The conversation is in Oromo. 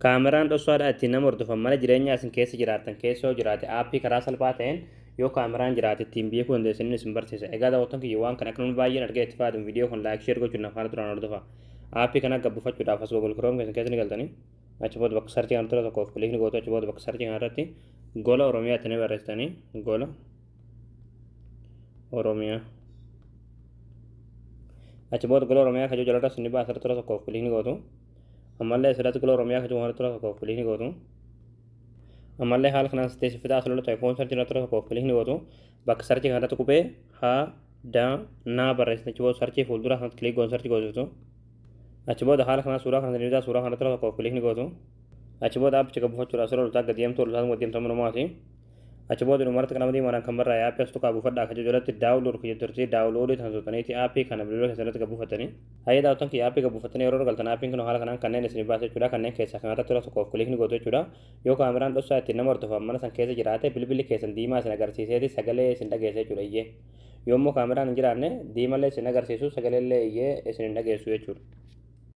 Kaameraan dhoksaadhaa ittiin nama hordofan mana jireenyaa isin keessa jiraattan keessa yoo jiraate, aappii karaa salphaa ta'een yoo kaameraan jiraate ittiin beekuu dandeessanii isin barsiisa. Egaa daawwattoon kiyya, waan kana akka namni baay'een argee itti fayyadamu, viidiyoo kun like, share gochuun afaan duraan hordofa. Aappii kana gabbufachuudhaaf as Google Chrome keessa ni galtanii, achi booda bakka search kana tura tokkoof click ni gootu. Achi booda bakka search kana irratti Gola Oromiyaa itti ni barreessitanii, Gola Oromiyaa. Achi booda Gola Oromiyaa kajoo jalarra sinni baasa tura tokkoof click ni gootu. Ammallee asirratti Gola Oromiyaa kajoo kana tura tokkoof click ni gootu. Ammallee haala kanaan teessiftaa as lolatu iPhone search irra tura tokkoof click ni gootu. Bakka search kana irratti qubee ha da naa barreessitan. Achi booda search fuuldura kanatti click goon search goosiftu. Achi booda haala kanaan suuraa kana ni suuraa kana tura tokkoof click ni gootu. Achi booda aappicha gabbufachuudhaaf asirra oltaa gadi deemtu, oltaa gadi deemtu manumaati. Achi booda dhumarratti qalama diimaadhaan kan barraa'e aappii as tuqaa buufadhaa kan jalatti download kan jetturti, download kan tuqxaniiti aappii kana bilbila keessatti gabbuufatanii. Hayyee daawwattoon kiyya, aappii gabbuufatanii yeroo galtan, aappiin kun haala kanaan kanneen isin baasa jechuudha. Kanneen keessaa kan irratti tola tokkoof click ni gootu jechuudha. Yoo kaameraan dhoksaa ittiin nama hordofan mana san keessa jiraate, bilbilli keessan diimaa isin agarsiiseeti sagalee isin dhageessa jechuudha iyyee. Yommuu kaameraan hin jiraanne, diimallee isin agarsiisu, sagaleellee iyyee isin hin dhageessu jechuudha.